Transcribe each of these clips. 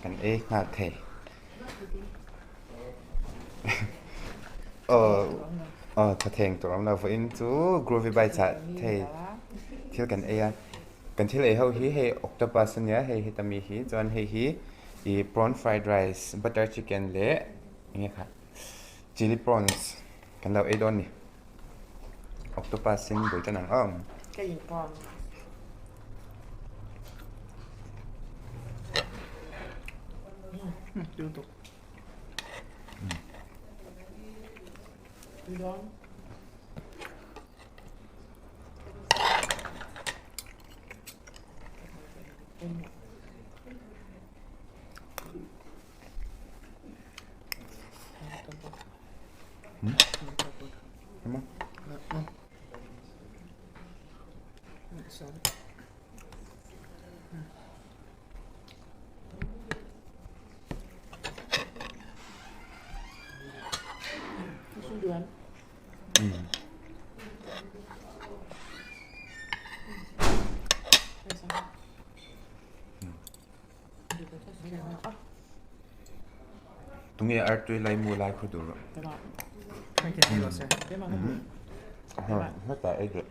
Kan ei nghal thei. Aw aw thatheng tur awm lo vawiin chu Groovy Bites ah thei thil kan ei a. Kan thil ei ho hi hei octopus a nia hei heta mi hi chuan hei hi ih prawn fried rice butter chicken leh eng nge kha chilli prawns kan lo ei dawn a ni. Octopus in bul tan ang ang. Ka in prawn. Tunge artui lai mu lai khaw dur. Heta ei duh.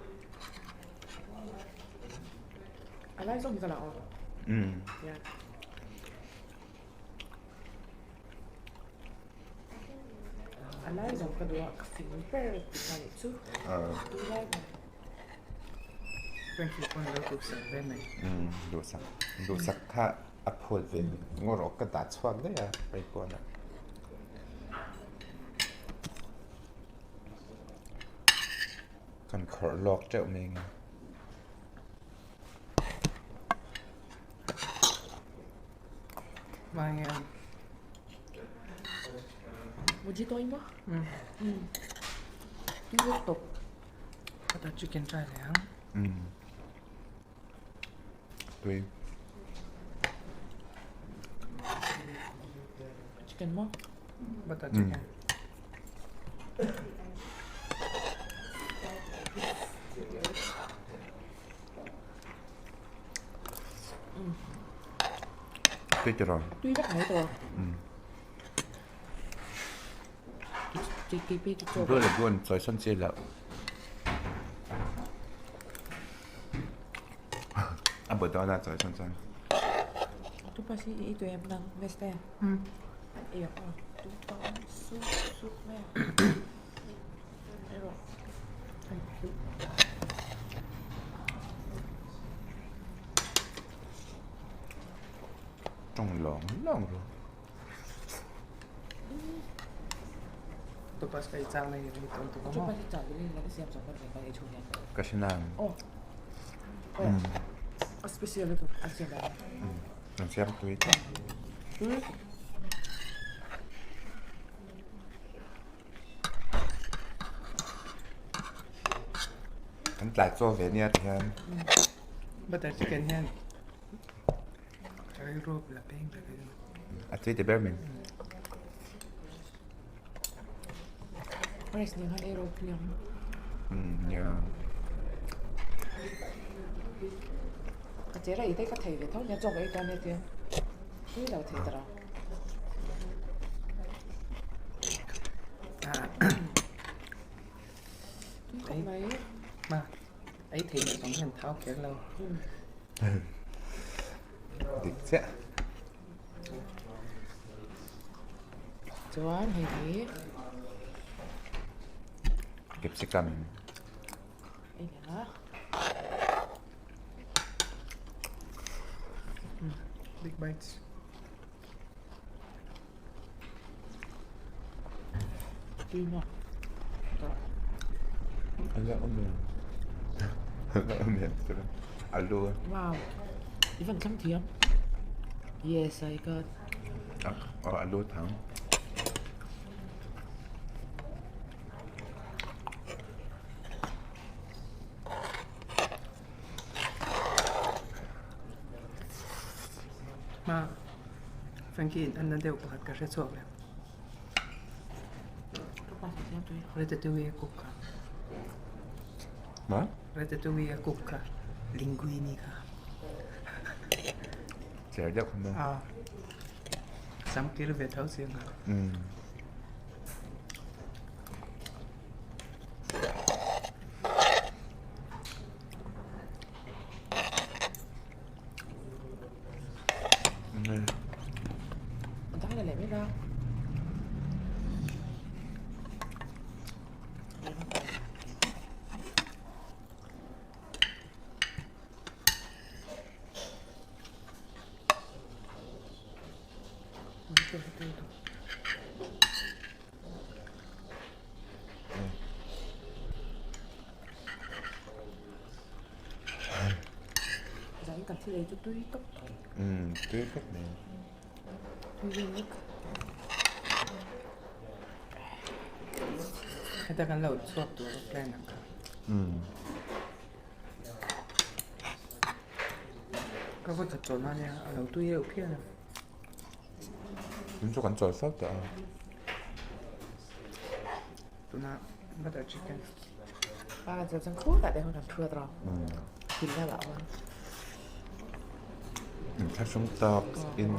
Duhsak duhsak kha a phut ve ngawr awk ka dah chhuak daih a paipawn ah. Kan khawrh lawk teuh mai ang. Mojito in maw? Butter chicken try leh ang. Tui. Chicken maw? Butter chicken. Tui tiraw? Tui vek mai tawh. Blue leh blue an chawi sawn chi loh. A bu dawn a chawi sawn chuan. Tawng lawng lawng ru. Ka hre nang. An siam tui tlat. Kan tlai chaw ve nia ti hian. Butter chicken hian rilru la peng ta ve. A tui ti ber min. Rice nen khan ei ropui ang. Yeah. Ka che rei te ka thei ve tho nia chaw ka ei tan nia tia. Tui lo thei ta lo. Tui khawp mai. Ma, ei thei leh zawng hian thau kher lo. Dik chiah. Chuan hei hi Capsicum. Ei leh a. Big bites. Tui maw? Ala awm em? Ala awm em chu alu a. Wow. I van thlang thiam. Yes, I got. Aw alu thang. Ma Frankie in an na deuh pakhat ka hre chhuak leh. Ratatouille a cook kha. Ma? Ratatouille a cook kha. Linguini kha. Cher deuh kha maw? Ah. Sam kir ve tho si ang a. Tui vek mai. Heta kan lo chhuak tur a plan ang kha. Ka vawi khat chawl hma nia a lo tui deuh phian a. Tun chu kan chawl fo tawh a. Tuna butter chicken. Inthlahrung tak in.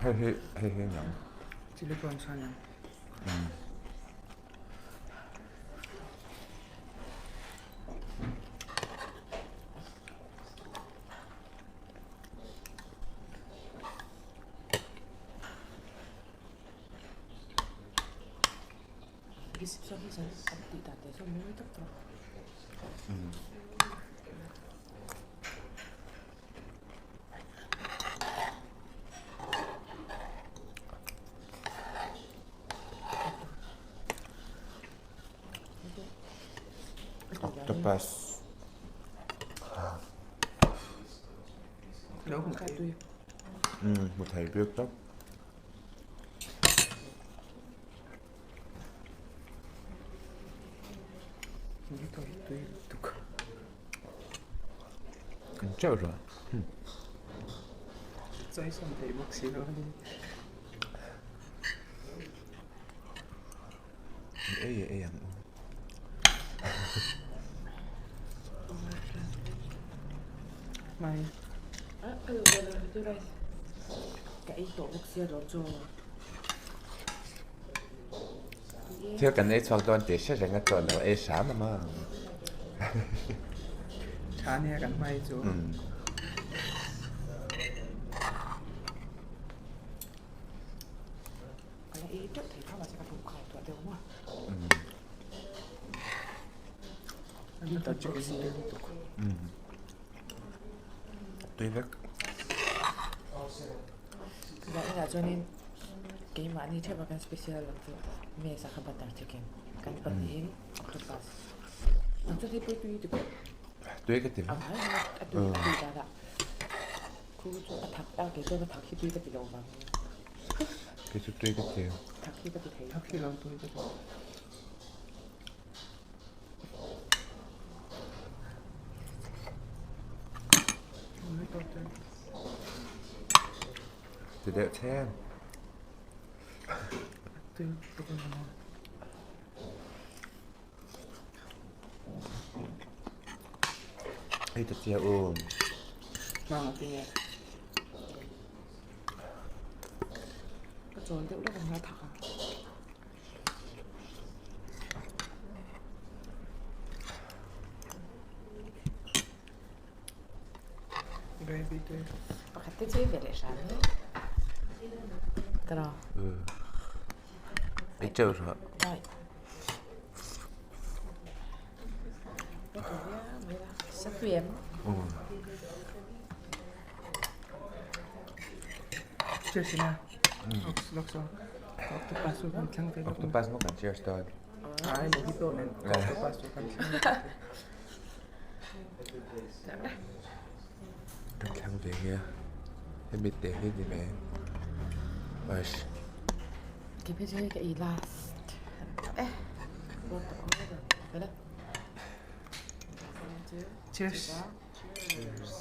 Hei hi hei hi niang. Chili prawn chuan ang. Octopus. Hmu thei bik tak. Teuh rawh. Ei ei ang u. Thil kan ei chhuak dawn tih hre reng a chuan lo ei hram a maw. Tha nia kan hmai chu. Tui vek. Zaninah chuanin keimahni theuh a kan special ang chu mesa kha butter chicken kan pahnihin octopus ang chu hei pawh tui ti pawh Tui ka ti vek. A tui a tui danah khu chu a thak a kei chuan a thak hi tui ka ti lo vang. Kei chu tui ka ti. Thak hi ka ti thei. Thak hi lo tui ka ti. Ti deuh chen. Hei ta tia u. Ka chawl deuh lawk ang a thak ang. Pakhat te chu ve leh hram e. Tara. Ei teuh rawh. Ai. Sa tui em? Cheers ina. Octopus chu kan thlang ve bawk. Octopus maw kan cheers dawn. Ai mojito nen octopus chu kan thlang ve. Kan thlang ve hi a. Hemi te hi ni mai. Eish. Ke phei chu hei ka ei last. Eh. Cheers. Cheers.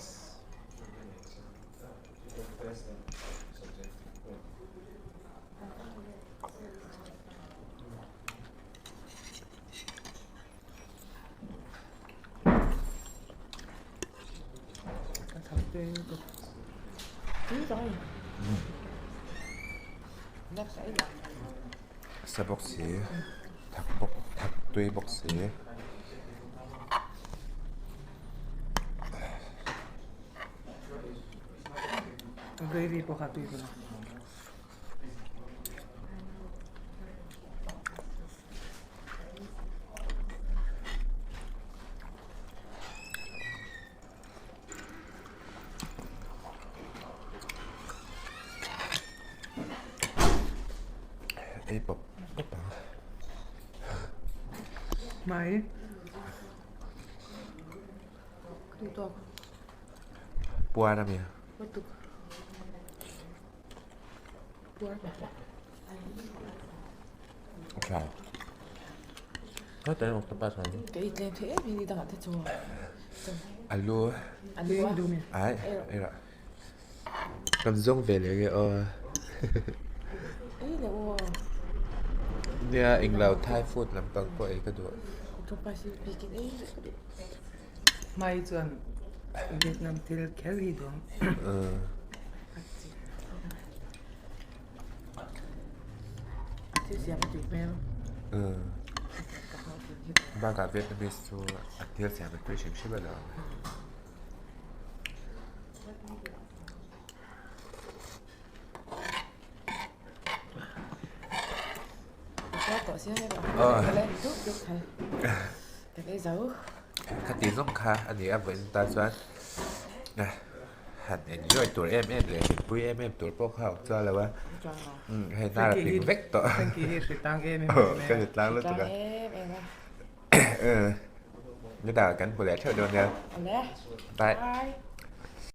Tui lutuk. Tui tak a ni. Next a ei lah. Sa bawk si, thak bawk, thak tui bawk si. A gravy pawh kha tui bawk a. Ei pawp pawp ang. Mai. Tui tawk. Puar a mi. Lutuk. Puar ta. Tha. Ka tan octopus han. Ka ei tlem thei em hi ni dangah te chu. Alu. Alu a. Ai, ei ra. Kan zawng ve leh nge aw. Ei leh aw. Nia englo Thai food lampang pawh ei ka duh. Octopus hi bikin ei leh ka duh. Hmai chuan Vietnam thil kher hi duang. Thil siam a tui hmel. Bakah Vietnamese chu a thil siam a tui hrim hrim a lo. Ka ti zawng kha a ni a vawiin tan chuan han enjoy tur em em leh hlimpui em em tur pawh kha a awm chuang lo a hei hnar a ping vek tawh ka hre tlang lutuk a nidangah kan hmu leh theuh dawn nia bye.